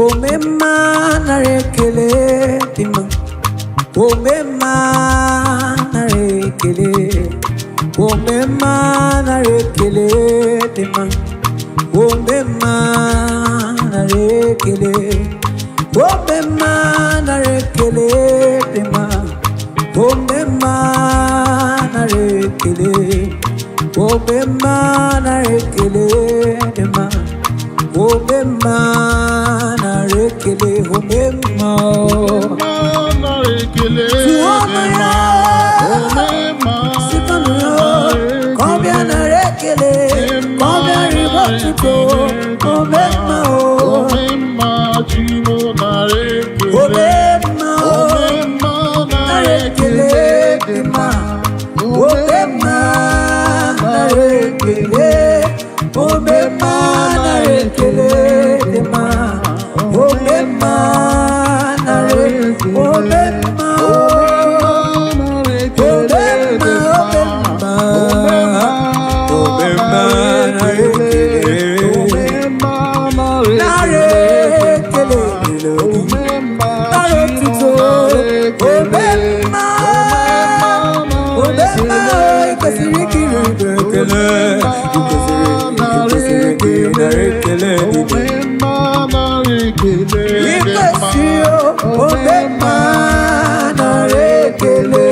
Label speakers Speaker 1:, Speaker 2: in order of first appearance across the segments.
Speaker 1: Omemma, nara ekele dị mma. Omemma, nara ekele. Omemma, nara ekele dị mma. Omemma, nara ekele. Omemma, nara ekele dị mma. Omemma, nara ekele. Omemma, nara ekele dị mma. Omemma, nara ekele. Omemma o. Tụọnụ ya, sikọnụ ya, ka ọ bịa nara ekele, ka ọ bịa ribe otuto. Omemma o. Omemma o, nara ekele dị mma. Omemma, nara ekele. Omemma, nara ekele dị mma. Omemma, nara. Omemma o. Omemma, omemma, omemma, nara ekele. Nara ekele dịrị gị. Nara otuto. Omemma, omemma, ị kwesịrị ikiri ibe ekele. Ị kwesịrị gị nara ekele dị gị. Ị kwesịrị o, omemma, nara ekele.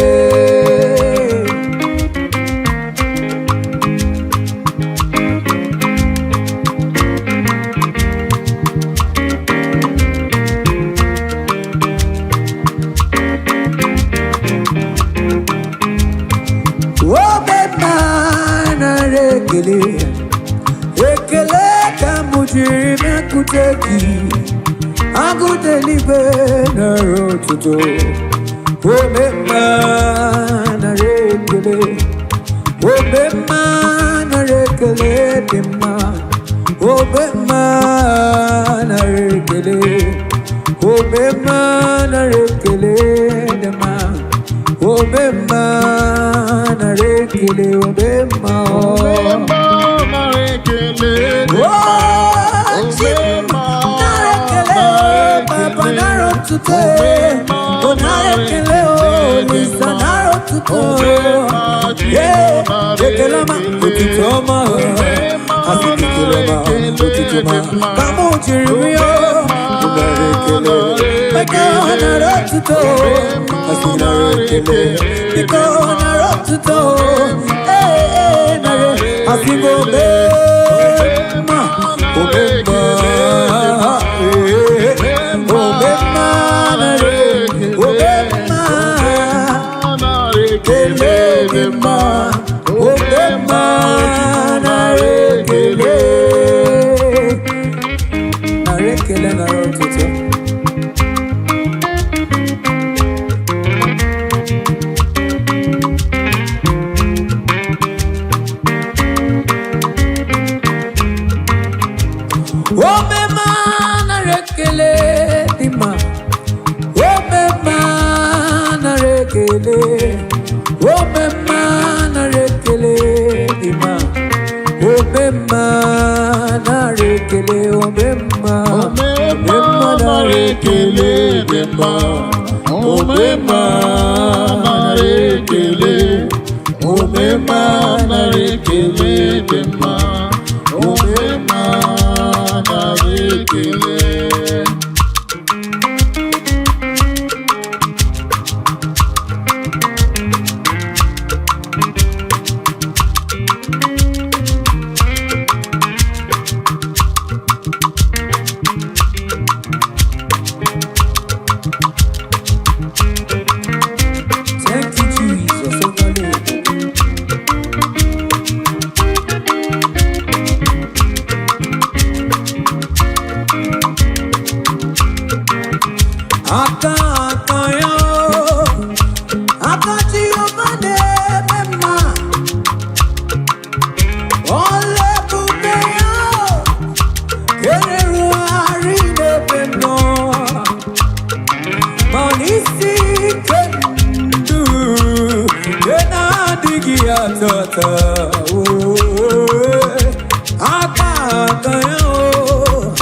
Speaker 1: Omemma, nara ekele. Ekele ka mụ jiri bịakwute gị. Agụta eluigwe, nara otuto. Omemma, nara ekele. Omemma, nara ekele dị mma. Omemma, nara ekele. Omemma, nara ekele dị mma. Omemma, nara ekele. Omemma o. Oh, Chi m, nara ekele o, Papa, nara otuto o, nara ekele o, Olisa, nara otuto. Yeah, ekele ọma, otuto ọma o, asị gị ekele ọma, otuto ọma, ka mụ jiri rịọ, nara ekele, maka nara otuto, asị gị nara ekele, biko nara otuto, ee, ee, nara, asị gị omemma, omemma, ee, omemma, nara, omemma, ekele dị mma. Omemma, nara ekele, nara ekele, nara otuto. Omemma, nara ekele dị mma. Omemma, nara ekele. Omemma, nara ekele dị mma. Omemma, nara ekele. Omemma, omemma, nara ekele dị mma. Omemma, nara ekele. Omemma, nara ekele dị mma.
Speaker 2: Omemma, nara ekele.
Speaker 1: Thank you, Jesus. Onye. Aka aka ya o, aka Jehova na-eme mma. Ọla ebube ya o, kererugharị n'ebe m nọ. Ma n'isi ike ndụ nke na-adịghị atata o, aka aka ya o.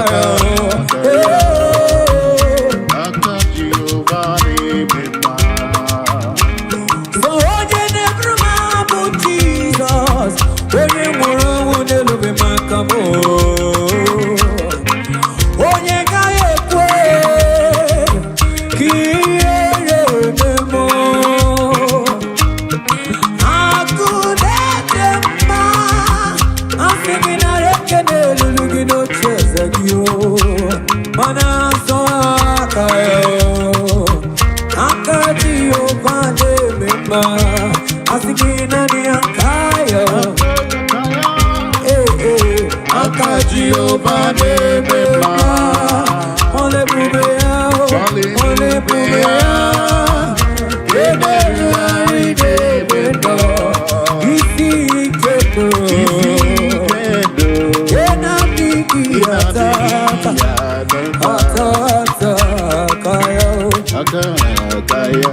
Speaker 1: aka ya. Ee.
Speaker 2: Aka Jehova na-eme mma.
Speaker 1: So onye na-eburu m abụ Jizọs, onye nwụrụ ọnwụ n'elube maka m. Onye gaghị ekwe ka ihere eme m. Akụ na-ede mma, asị gị nara ekele elulu gị n'oche eze gị o, mana azọ aka ya o. Aka Jehova na-eme mma, asị gị naanị aka ya. Ee, ee,
Speaker 2: Aka Jehova na-eme mma.
Speaker 1: Ọla ebube ya o, ọla ebube ya. Emerugharị na-eme ndọ, isi ike ndụ.
Speaker 2: Isi ike ndụ.
Speaker 1: Nke na-adịghị ata ata, ata ata aka ya o.
Speaker 2: Aka aka ya.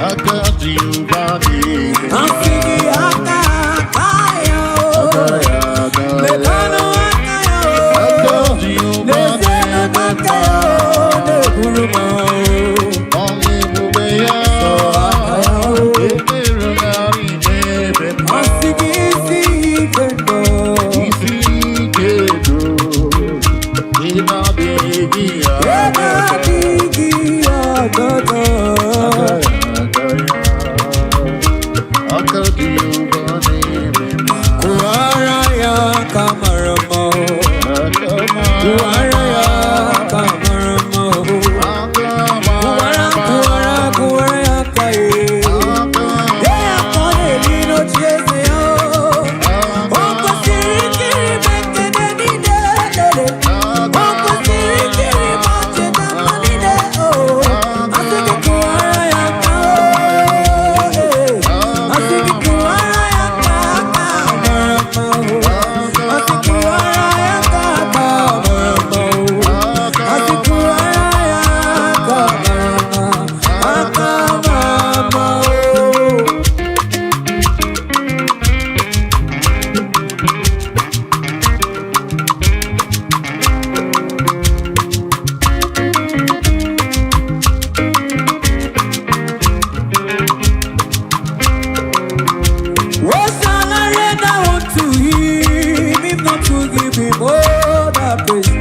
Speaker 2: Aka Jehova na-eme mma.
Speaker 1: Asị gị aka aka ya o.
Speaker 2: Aka ya, aka ya.
Speaker 1: Mekanụ aka ya o.
Speaker 2: Aka Jehova
Speaker 1: N'ezienụ
Speaker 2: na-eme
Speaker 1: aka
Speaker 2: mma.
Speaker 1: ya o, na-eburu m o.
Speaker 2: Ọnwụ ebube ya.
Speaker 1: Aka ya o.
Speaker 2: Emerugharị na-eme mma.
Speaker 1: Asị gị isi ike ndụ.
Speaker 2: Isi ike ndụ. Ị na-adịghị ya.
Speaker 1: Ebe adịghị ọgọdọ.
Speaker 2: Aka ya, aka Jehova na-eme mma.
Speaker 1: Kụwara ya aka mara mma o.
Speaker 2: Aka mara
Speaker 1: Kụwara ya aka mara mma o.
Speaker 2: Aka mara
Speaker 1: Kụwara, kụwara, kụwara ya aka ye.
Speaker 2: Aka
Speaker 1: Ye ya ka ọ na-eri n'oche eze ya o. O kwesịrị ikiri ma ekele niile lele. O kwesịrị ikiri ma cheta mma niile o. Asị gị kụwara ya aka o. Asị gị kụwara ya aka aka mara mma o. Asị kụwara ya aka aka mara mma o. Asị kụwara ya aka mara mma, aka mara mma o. What shall I render unto him if not to give him all the praise?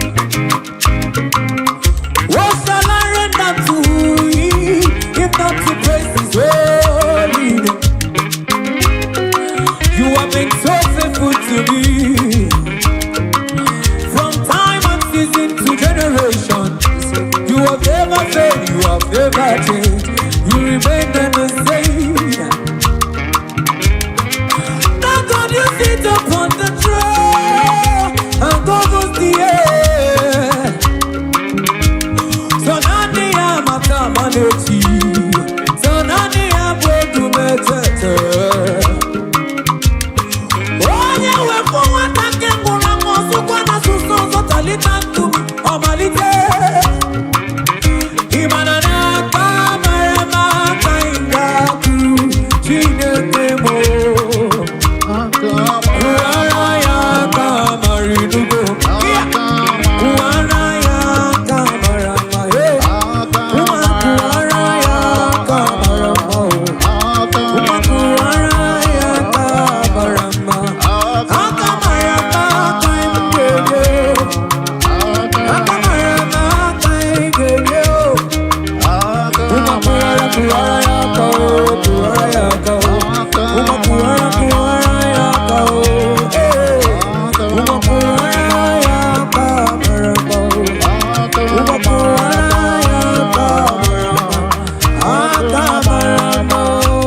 Speaker 1: What shall I render to him if not to praise his holy name? You have been so faithful to me from time and season to generation. You have never failed, you have never changed. You remain the same. Now God, you sit upon the throne and governs the air. So nani ya maka manechi, so nani ya bụ edumetete. Onye wepụ nwata nke nwụrụ anwụ ọsụkwa na asụsụ ọzọ talita ntumi ọmalite. Ị mana n'aka mara mma ka anyị ga-akụ Chineke mụ. Kụwara ya aka mara inugo. Kụwara ya aka mara mma. Hey. Ụwa kụwara ya aka mara mma o. Ụwa kụwara ya aka mara mma. Aka mara mma aka anyị ga-enye. Aka mara mma aka anyị ga-enye o. Ụwa kụwara kụwara ya aka o. Kụwara ya aka o. Ụwa kụwara kụwara ya aka o. Ee. Ụwa kụwara ya aka mara mma o. Ụwa kụwara ya aka mara mma. Aka mara mma o.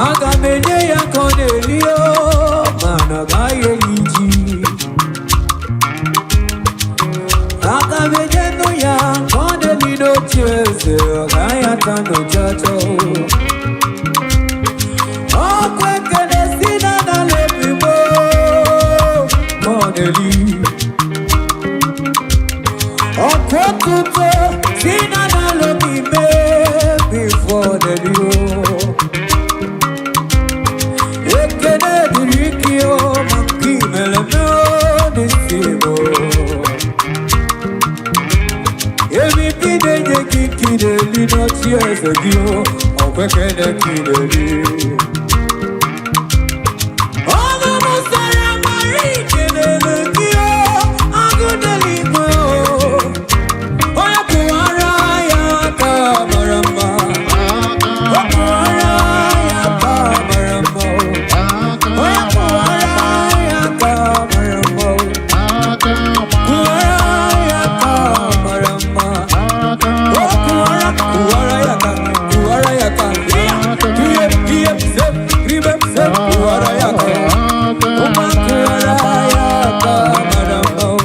Speaker 1: Aga m enye ya ka ọ na-eri o, mana ọ gaghị eri ji. Aga m enye nụ ya ka ọ na-eli n'oche eze. Agaghị ata n'ụjọjọ. Ọkwa ekele si na n'ala obi m ma ọ na-eri. Ọkwa otuto si na n'ala obi m before na-eri o. Ekele dịrị gị o maka imere m o n'isi m o. Ebibi na-enye gị ka ị na-eli n'ochi eze gị o, ọkwa ekele ka ị na-eli. Ọnụ m sara mara ikelele gị o, agụ n'eluigwe o. Onye kụwara ya aka mara mma. O kụwara ya aka mara mma o. Onye kụwara ya aka mara mma o. Kụwara ya aka mara mma. O kụwara, kụwara ya aka, kụwara ya aka. Ihe, ihe, se, ribe, se, kụwara ya aka. Ụma kụwara ya aka mara mma o.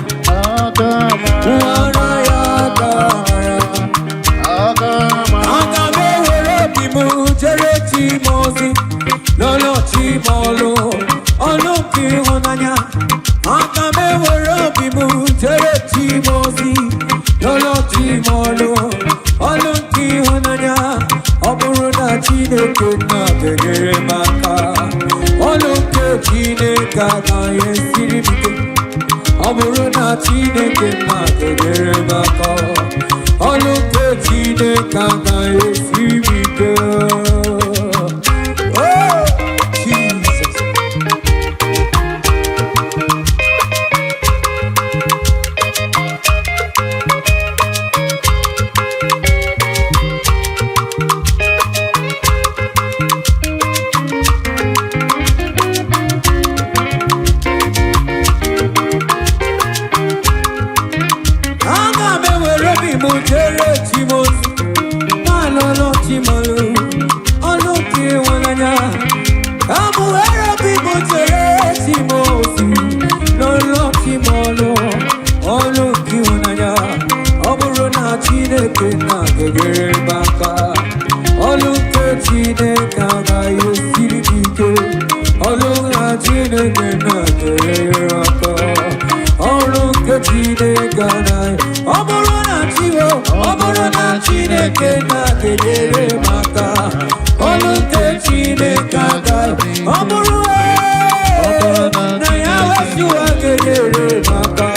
Speaker 1: Kụwara ya aka mara mma. Aga m ewere obi m jere chi m ozi, lọlọ chi m ọlụ, ọlụ nke ịhụnanya. Aga m ewere obi m jere chi m ozi, lọlọ chi m ọlụ, ọlụ nke ịhụnanya. Ọ bụrụ na Chineke nna ga-enyere m aka, ọlụ nke Chineke agaghị esiri m ike. Ọ bụrụ na Chineke nna ga-enyere m aka, ọlụ nke Chineke agaghị esiri m ike. Oh, Jesus. Aga m ewere obi m jere chi m ozi, na-alụlụ chi m ọlụ, ọlụ nke ịhụnanya. Ka m were obi m jere chi m ozi, lụlụ chi m ọlụ, ọlụ nke ịhụnanya. Ọ bụrụ na Chineke na ga-enyere m aka, ọlụ nke Chineke agaghị esiri m ike. Ọlụ na Chineke na ga-enyere m aka. Ọrụ nke Chineke anaghị, ọ bụrụ na Chiwo, ọ bụrụ na Chineke na-enyere m aka, ọrụ nke Chineke agaghị, ọ bụrụ na ya wesiwa ga-enyere m aka,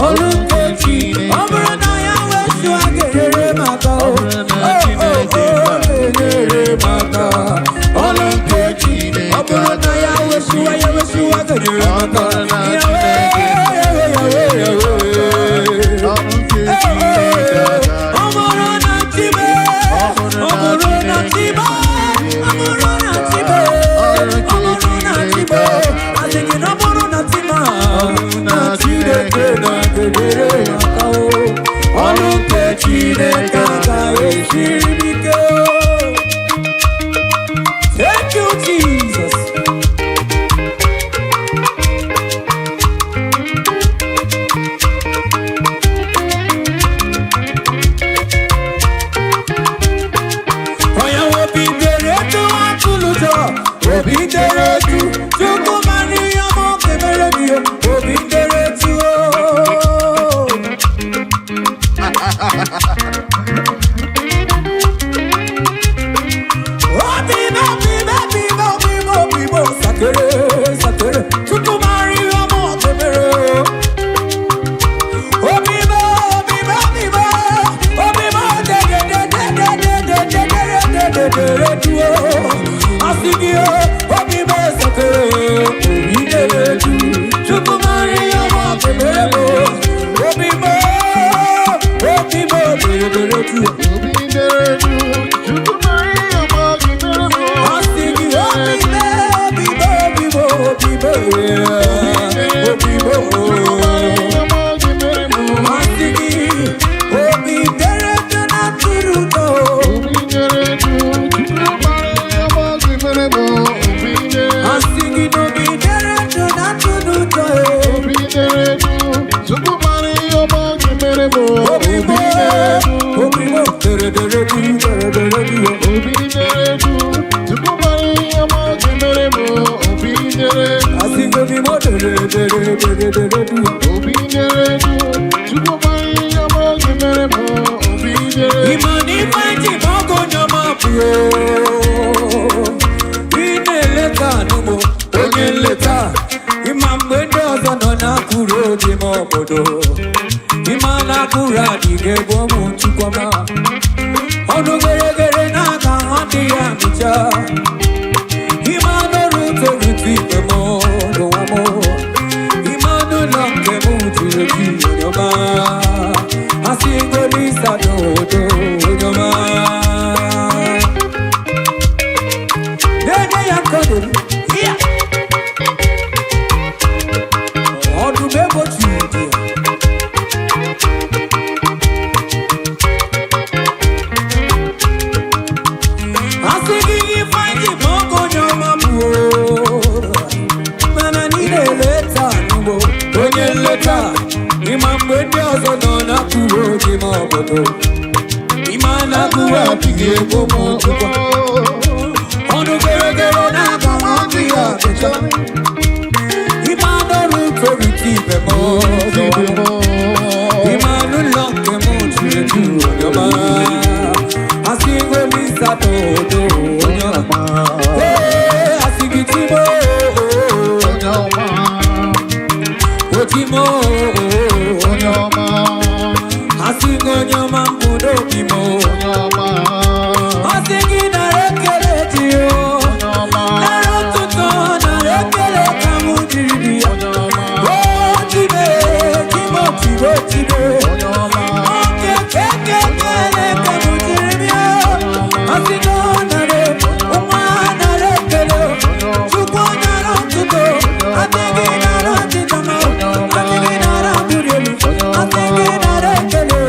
Speaker 1: ọrụ nke Chi, ọ bụrụ na ya wesiwa ga-enyere m aka, o o o ga-enyere m aka, ọrụ nke Chi, ọ bụrụ na ya wesiwa ya wesiwa ga-enyere m aka, Yahweh, Yahweh, Yahweh, Yahweh. Ọ bụrụ na Chibe, ọ bụrụ na Chibe, ọ bụrụ na Chibe, ọ bụrụ na Chibe, asị gị na ọ bụrụ na Chima, na Chineke na-enyere ya aka o. Ọrụ nke Chineke agaghị esiri m ike o. Thank you, Jesus. Onye obi dere etu atụlụ ụjọ, obi dere etu, Chukwu mara ihe ọma ọ ga-emere gị, obi dere etu o. Obi m, obi m, obi m, obi m, obi m, sakere, sakere, Chukwu mara ihe ọma ọ ga-emere o. Obi m, obi m, obi m, obi m, de de de de de de de de de de de de de o. Asị gị o, obi m sakere, obi dere etu, Chukwu mara ihe ọma ọ ga-emere m o. Obi m, obi m, dere dere tu. Asị gị obi m, obi m, obi m, obi m, obi m. Asị gị obi dere etu na tụrụ ụtọ. Asị gị na obi dere etu na tụrụ ụtọ. Obi m, obi m, dere dere tu. dere dere.
Speaker 2: Obi dere du, Chukwu mara ihe ọma ọ ga-emere m. Obi dere du,
Speaker 1: Asịgo m Igbo dere dere dere dere du.
Speaker 2: Obi dere du, Chukwu mara ihe ọma ọ ga-emere m. Obi dere du.
Speaker 1: Ịma na ife ji ma ọgụ onye ọma bụ ị na-eleta anụmụ onye nleta. Ịma mgbe ndị ọzọ nọ na-akụrụ obi m obodo, ịma na akụrụ adịghị ebe ụmụ chukwama ọnụ geregere na-aga adịghị amịcha. Ịma n'ọrụ torutu ibe m n'ụwa m, ịma n'ụlọ nke m juru eju onye ọma. Asị golisa n'odo onye ọma na-enye ya nkọdoro ya ọdụm egbochi dị ya. Asị gị ifeanyị ma ọkụ onye ọma bụ mana niile eleta n'ugbo onye nleta. Ịma mgbe ndị ọzọ nọ na-akụrụ oge ma obodo, ịma na-akụrụ adịghị egbo m chukwa ọnụ geregere na-aga nwa ya achịcha. Ịma n'ọrụ torite ibe m ọzọ, ịma n'ụlọ nke m juru eju onye ọma. Asị golisa n'odo onye ọma. Ee, asị gị timo
Speaker 2: Onye ọma,
Speaker 1: otimo
Speaker 2: onye ọma,
Speaker 1: asị gị onye ọma mbụ n'obi m.
Speaker 2: Onye ọma,
Speaker 1: Asị gị nara ekele dị o,
Speaker 2: onye ọma,
Speaker 1: nara ọtụtụ, nara ekele ka mụ jiri dị ya.
Speaker 2: Onye ọma,
Speaker 1: O tibe timo tibo tibe.
Speaker 2: Onye ọma,
Speaker 1: Oke keke kele ka mụ jiri bịa. Asị gị ọ nara nwa, nara ekele Chukwu, nara ọtụtụ. Asị gị nara ọtụtụ ma asị gị nara mbuli elu, asị gị nara ekele.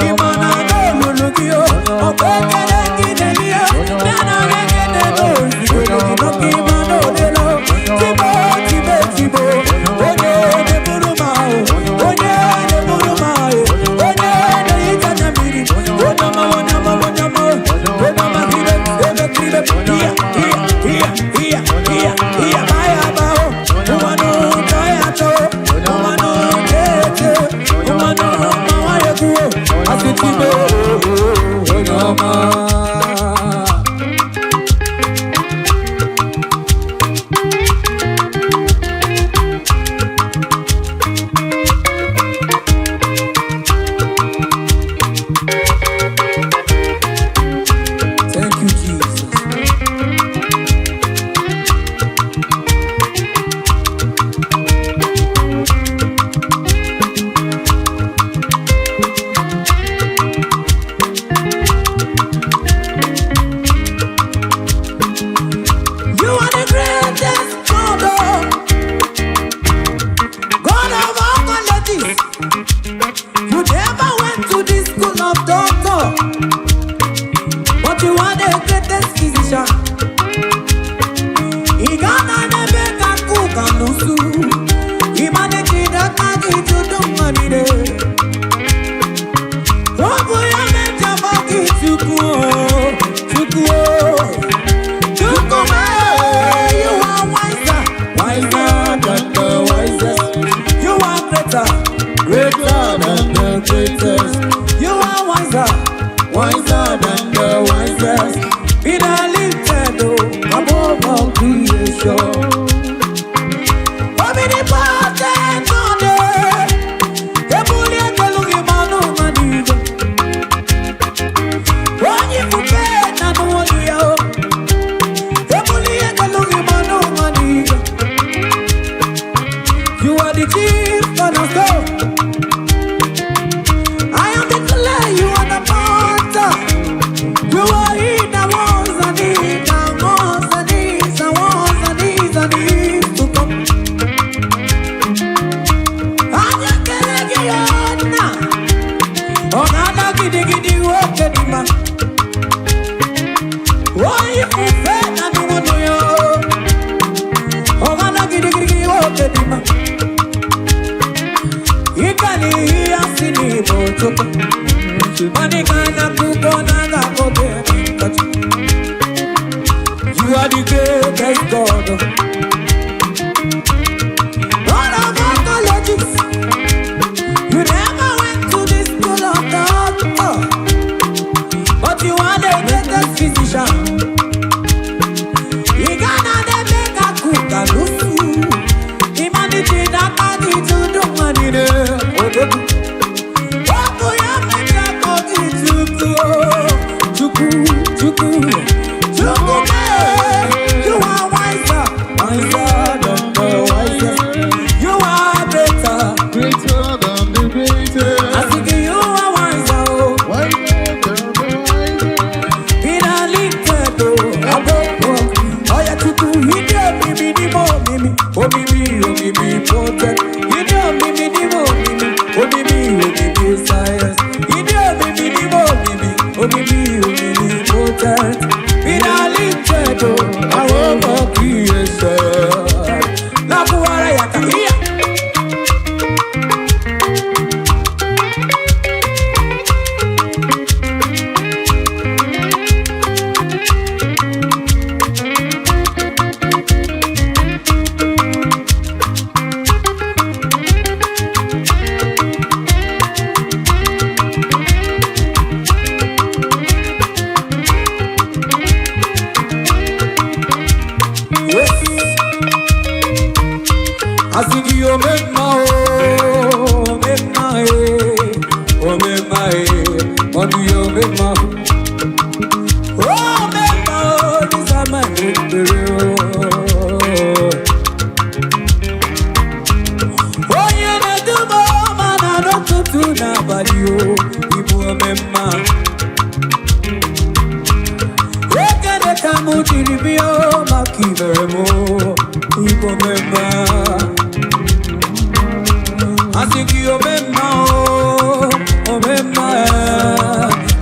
Speaker 1: Ịma na aga olulu gị o, ọkwa ekele gị na-eri ya bịa nara ekele n'ozugbo gị maka ịma na odelo tibo tibe tibo. Onye na-eburu m ahụ, onye na-eburu m ahụ, onye na-ehicha anya mmiri, onye ọma, onye ọma, onye ọma, onye ọma. Kribe ebe kribe iya iya iya iya iya iya baya bao ụmanụ taya chọọ ụmanụ tete ụmanụ mawa ekwuo asị tibo onye ọma. Thank you, Jesus. You are the greatest God, oh, God of all colleges. You never went to the school of doctor, but you are the greatest physician. Ị ga-ana n'ebe ka kuka n'usu, ịmanịjide aka gị jụdụ mma niile. Ọ bụ ya mejọba gị Chukwu, o, Chukwu, o. Chukwu mee, you are wiser, wiser than the wisest. You are greater, greater than the greatest. You are wiser, wiser than the wisest. Be thou lifted oh, above all creation. Omnipotent God, ebuli ekelu gị manụ mmadụ igwe. Onye ifufe na n'olu ya o. Ebuli ekelu gị manụ mmadụ igwe. You are the chief cornerstone. I am the clay, you are the potter. You are he that was and is and was and is and was and is and is to come. Anya kele gị ya nna, ọ na-ada gidigidi nwoke dị mma. Onye ifufe na nnụnụ ya o, ọ na-ada gidigidi nwoke dị mma. Ịga n'ihi ya si n'Igbo Chukwu. Money man a cook on a go. Chukwu, Chukwu, Chukwu mee. You are wiser, wiser than the wisest. You are greater.
Speaker 2: Greater than the greatest.
Speaker 1: I think you are wiser, oh.
Speaker 2: Wiser than the wisest.
Speaker 1: Be thou lifted, oh, above all. Oya Chukwu, ịdị omimi n'ime omimi, omimi, omimi potent. Ịdị omimi n'ime omimi, omimi, omimi science. Ịdị omimi n'ime omimi, omimi, omimi potent. Be thou lifted, oh, above all creation. Nakuwara ya ka iya. Yes. Asị gị omemma o, omemma e, omemma e, ọdụ ya omemma. Omemma o, dịzama ekpere o. Onye na-eduba ọma na n'ụtụtụ n'abalị o, ịbụ omemma. Ekele ka mụ jiri bịa o, maka ibere m o, ịbụ omemma. Asị gị omemma o, omemma e,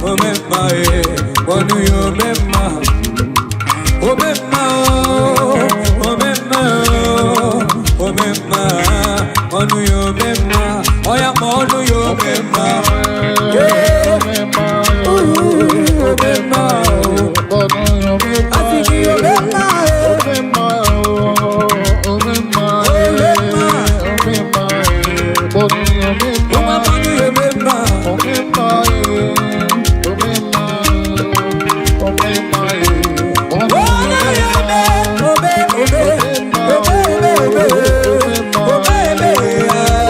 Speaker 1: omemma e, ọnụ ya omemma. Omemma o, omemma o, omemma, ọnụ ya omemma, ọya ma ọnụ ya omemma. Yeah. Ooh, omemma o. Asị gị omemma e, ụmụ ọnụ ya omemma. Ọnụ ya ome, ome, ome, ome, ome, ome, ome, ome,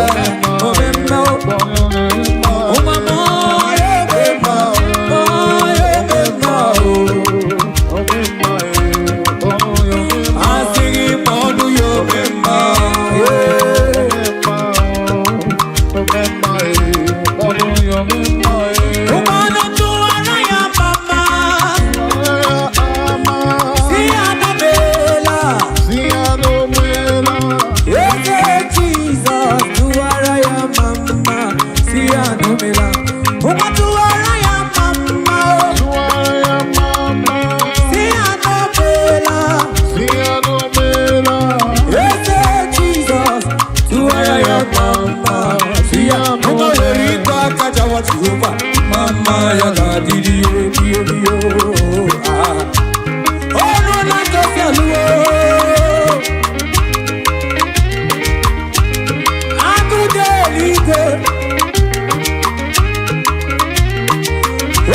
Speaker 1: omemma o. Eze Jizọs, tụwara ya mama, si ya ụmụ nwere ikpe aka jawa Jehova, mama ya ga-adịrị ebi ebi o. Ah. Ọnụ na-akọsi alụwo. Agụ dị eluigwe.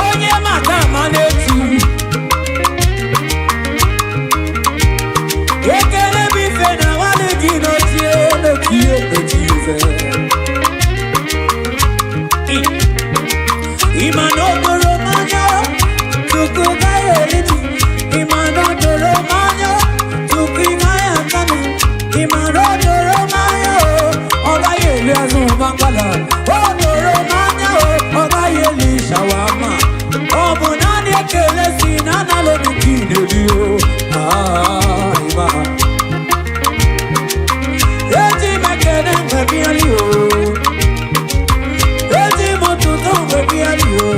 Speaker 1: Onye maka ama na-etu. Ekele bụ ife na nwanne gị n'ochie n'ochie n'ochie. Ịma na okporo mmanya tupu gaghị eri ji. Ịma na okporo mmanya tupu ị gaghị ata m. Ịma na okporo mmanya o, ọ gaghị eri azụ mgbakpala. Okporo mmanya o, ọ gaghị eri shawama. Ọ bụ naanị ekele si na analụ m ka ị na-eri o. Ah, ịma. Eji m ekele mgbe bịali o. Eji m ụtụtụ mgbe bịali o.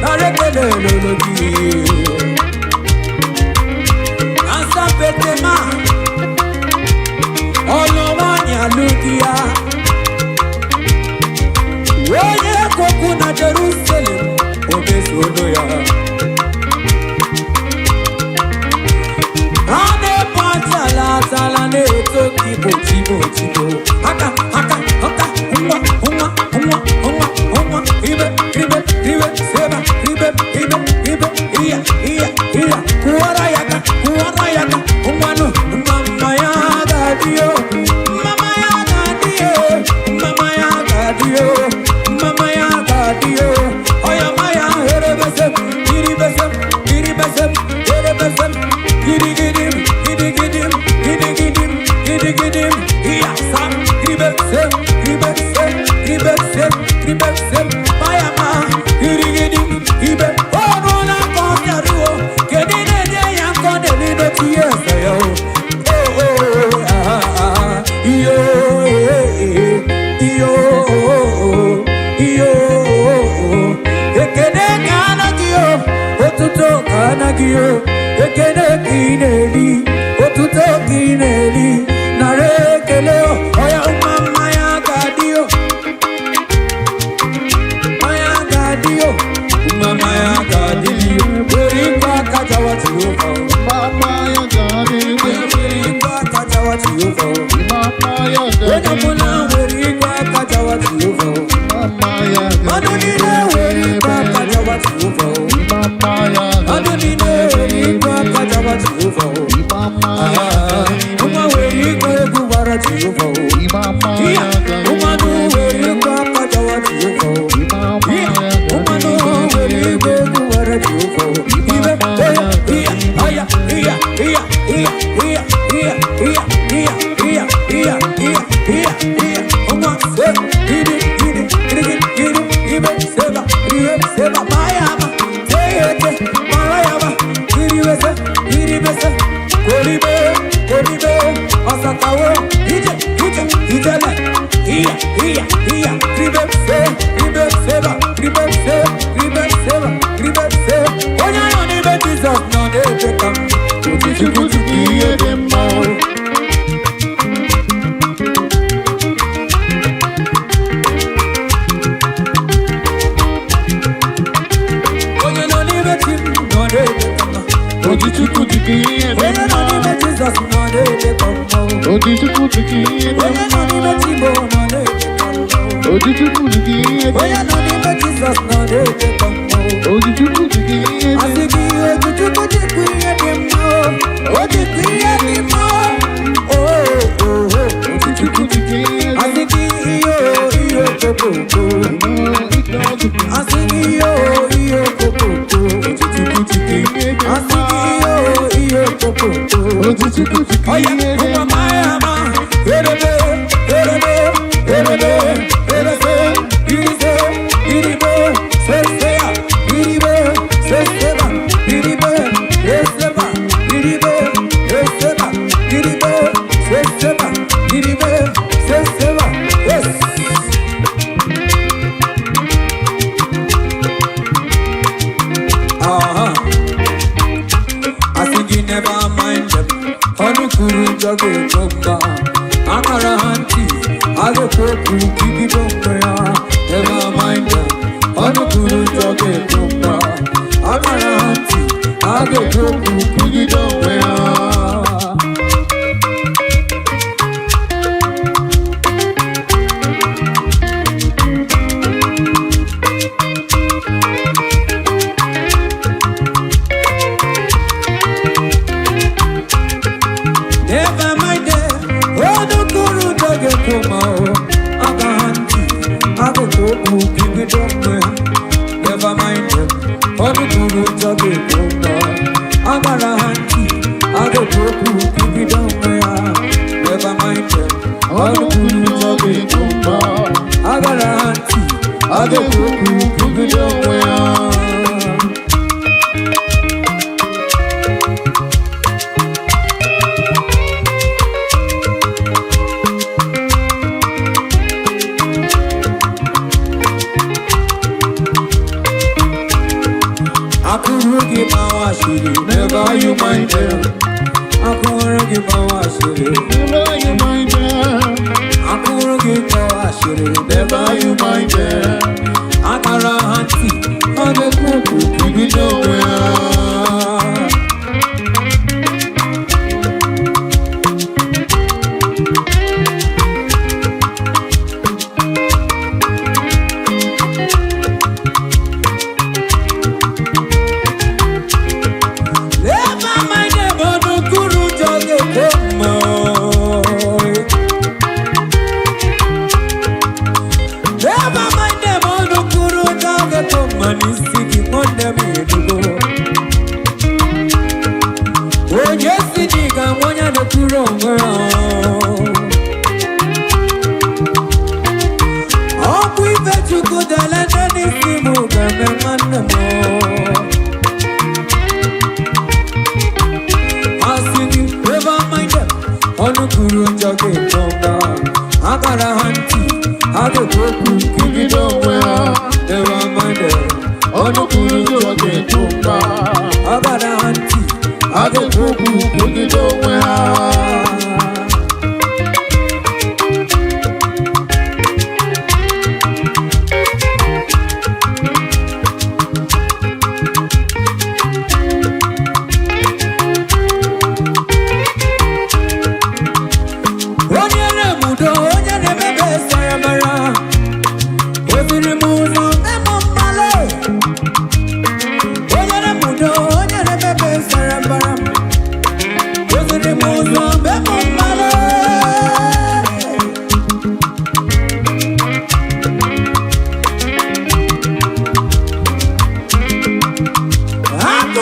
Speaker 1: Nara ekele lolo gị. Asapetema, ọlụnwaanyị alụ di ya. Onye kwokwu na Jerusalem, o mezuolu ya. A na-ebu atala atala na-eto kibo tibo tibo. Aka aka aka nwa nwa nwa nwa nwa ibe ibe ibe seba ibe ibe ibe iya iya iya kụwara ya aka kụwara ya aka nwanụ mama ya ga-adị o mama ya ga-adị o mama ya ga-adị o mama ya ga-adị o ọya ma ya erebese. gị o. Ekele ka ị na-eri, otuto ka ị na-eri, nara ekele o. Ọya nwa mmanya ga-adị o, mmanya ga-adị o, nwa mmanya ga-adị o. Were ikwe aka jawa Jehova o.
Speaker 2: Mama ya ga-adị.
Speaker 1: Were ikwe aka jawa Jehova o.
Speaker 2: Mama ya
Speaker 1: Onye
Speaker 2: ga-adị.
Speaker 1: ọbụla were ikwe aka jawa Jehova o.
Speaker 2: Mama ya
Speaker 1: Mmadụ niile were ikwe aka jawa Jehova o.
Speaker 2: Mama ya
Speaker 1: Mmadụ niile were ikwe aka jawa Jehova o.
Speaker 2: Mama ya
Speaker 1: Nwa were ikwe egwu gbara Jehova o.
Speaker 2: Mama
Speaker 1: Iya,
Speaker 2: ya
Speaker 1: mmadụ were ikwe aka jawa Jehova o.
Speaker 2: Mama
Speaker 1: Iya,
Speaker 2: ya
Speaker 1: mmadụ were ikwe egwu gbara Jehova o. Ibe, oya, iya, aya, iya, iya, iya, iya, iya, iya, iya, iya, iya, iya, iya, iya. Nwa, se, iri, iri, iri, iri, ibe, seba, ibe, seba, mayama, teyete, marayama, iribese, iribese, koribe, koribe, ọsakawo, ije, ije, ijele, iya, iya, iya, ribe, se, ribe, seba, ribe, se, ribe, seba, ribe, se. Onye nọ n'ime Jizọs nọ na-ebe ka m.
Speaker 2: Chukwu chukwu ihe dị mma.
Speaker 1: Onye nọ n'ime chi m nọ na-ebe ka mma.
Speaker 2: Oji Chukwu chukwu ihe dị
Speaker 1: Onye nọ
Speaker 2: mma.
Speaker 1: n'ime Jizọs nọ na-ebe ka mma.
Speaker 2: Oji Chukwu chukwu ihe dị
Speaker 1: Onye nọ
Speaker 2: mma.
Speaker 1: n'ime chi m nọ na-ebe ka mma.
Speaker 2: Oji Chukwu chukwu ihe dị
Speaker 1: Onye nọ n'ime Jizọs nọ na-ebe ka mma.
Speaker 2: Oji Chukwu chukwu ihe dị
Speaker 1: Asị gị Ojichukwu jikwa ihe dị mma o, o jikwa ihe dị mma o, o, o, o.
Speaker 2: Chukwu chukwu ihe dị
Speaker 1: Asị gị ihe o, ihe okokoko.
Speaker 2: mma.
Speaker 1: Asị gị ihe o, ihe okokoko.
Speaker 2: Oji Chukwu chukwu ihe dị
Speaker 1: Asị
Speaker 2: mma.
Speaker 1: gị ihe o, ihe okokoko.
Speaker 2: Oji Chukwu chukwu
Speaker 1: Oya,
Speaker 2: ihe dị
Speaker 1: ụmụ
Speaker 2: mma.
Speaker 1: maya ma, erebe, erebe, erebe, erese, irize, iribe, sesea, iribe, seseba, iribe, eseba, iribe, eseba, iribe, seseba, iribe, seseba, yes. Aha. I think you never mind them. Ọnụ kwuru njọ ga-ekwo mba. Akara ha ntị, a ga-ekwu okwu kibido mgbe ha. Never mind them. Ọnụ kwuru njọ ga-ekwo mba. Akara ha ntị, a ga-ekwu okwu kwugide onwe ha. Never mind them. Ọnụ kwuru njọ ga-ekwo mba. Akara ha ntị, a ga-ekwu okwu kwugide onwe ha. Never mind them. Ọnụ kwuru njọ ga-ekwo mba. Agbara ha ntị, a ga-ekwu okwu kwugide onwe ha. Never mind them. Ọnụ kwuru njọ ga-ekwo mba. Agbara ha ntị, a ga-ekwu okwu kwugide onwe ha. Akụrụ gị gbawa asịrị, never you mind them. Akụrụ gị gbawa asịrị,
Speaker 2: Never you mind them.
Speaker 1: akụrụ gị gbawa asịrị,
Speaker 2: Never you mind them.
Speaker 1: Akara ha ntị, ọ na-ekwu okwu kwugide onwe ha. Never mind them, ọnụ kwuru njọ ga-ekwo mma. Never mind them, ọnụ kwuru njọ ga-ekwo mma n'isi gị, nwanne m enugo. Onye si na ị ga-anwụ onye na-ekwuru onwe ya. Ọkwa ife Chukwu dele nne n'isi m ga-eme nwanne m. Asị gị never mind them, ọnụ kwuru njọ ga-ekwo mba. Akara ha ntị, ha ga-ekwu okwu
Speaker 2: Kwugide onwe ha.
Speaker 1: Never mind them, ọnụ kwuru njọ ga-ekwo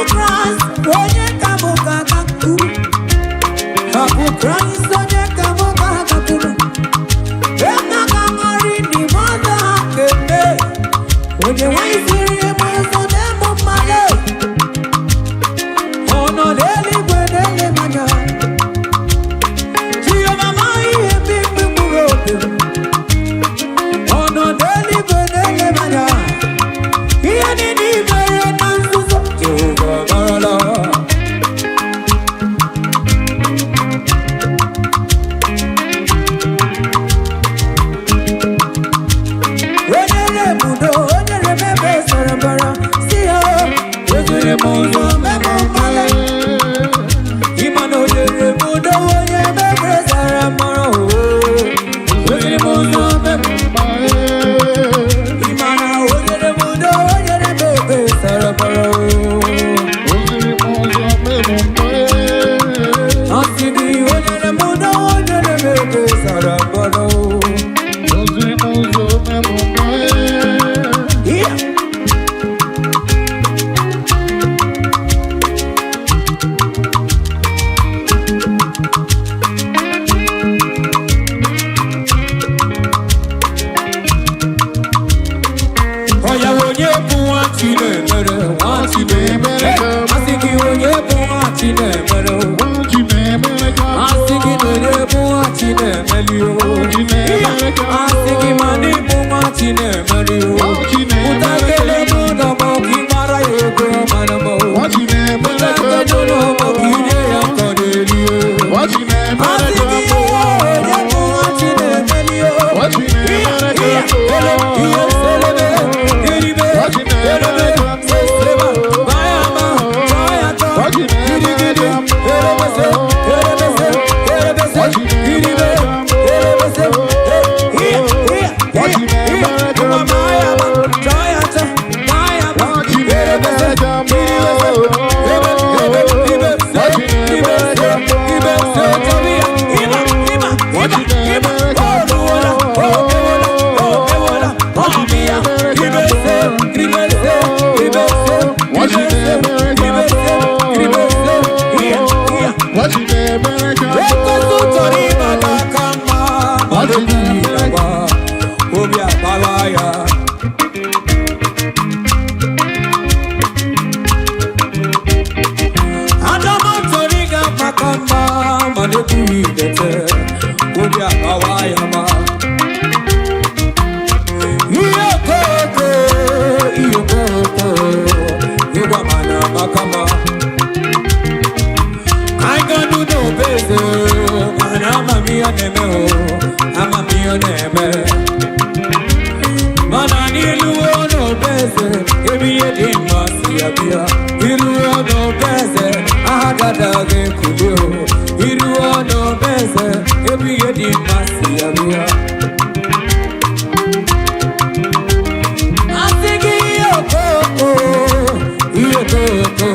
Speaker 1: Kraịst, onye ka mụ ga-agakwuru? Hapụ Kraịst, onye ka mụ ga-agakwuru? Ebe ga-amarị n'ime ọzọ ha ga-eme. Onye nwanyị siri ebe ọzọ na-eme mmadụ. Ọ nọ n'eluigwe na-ele m anya. Jehova ma ihe ndị mkpụrụ obi m. Ọ nọ n'eluigwe na-ele m anya. Ihe niile i mere na nzuzo, Jehova marala. Onye na-eme udo, onye na-eme ebe sara mbara, si ya, eziri m ụzọ mebe mmalị. Ịma na onye na-eme udo, onye ebe sara mbara, oo. Eziri m ụzọ mebe. Ịma na onye na-eme udo, onye na-eme ebe sara mbara, oo. Asị gị, onye na-eme udo, onye na-eme ebe sara mbara, oo. Yeah. Ọya, onye bụ nwa Chinemere, nwa Chinemere. Asị gị, onye bụ nwa Chinemere, o. Asị gị na onye bụ nwa Chinemere, o. Asị gị ma na ịbụ nwa Chinemere, o. Pụta kele m n'ọgbọ ka ị mara ya ego mara m, o. Pụta kele n'ọgbọ ka ị nye ya nkọ n'elu, o. Asị gị, onye bụ nwa Chinemere, o. Iya, ele, ihe, selebe, iribe, elebe, seseba, bayama, chayata, gidigidi, elebese, elebese, elebese, iribe, elebese, iya, iya, iya, iya, nwa bayama, chayata, bayama, elebese, iribese, ebe, ebe, ibe, se, ibe, se, ibe, se, tabia, iba, iba, iba, iba, oruola, okewola, okewola, ọmịya, ibese, ibese, ibese, ibese, ibese, ibese, iya, iya. Ekwensu chọrọ ịbata aka mma, mana obi agba, obi agbawa ya. Adama chọrọ ịga maka mma, mana ekwughị idete, obi agbawa ya ma. Ihe okoko, ihe okoko, ịgwa mana maka mma. Anyị ga-anụ n'obeze, mana amamihe na-eme o, amamihe na-eme. Mana n'iluo n'obeze, ebe ihe dị mma si abịa. Iruo n'obeze, aha dada ga-ekuli o. Iruo n'obeze, ebe ihe dị mma si abịa. Asị gị ihe okoko, ihe okoko,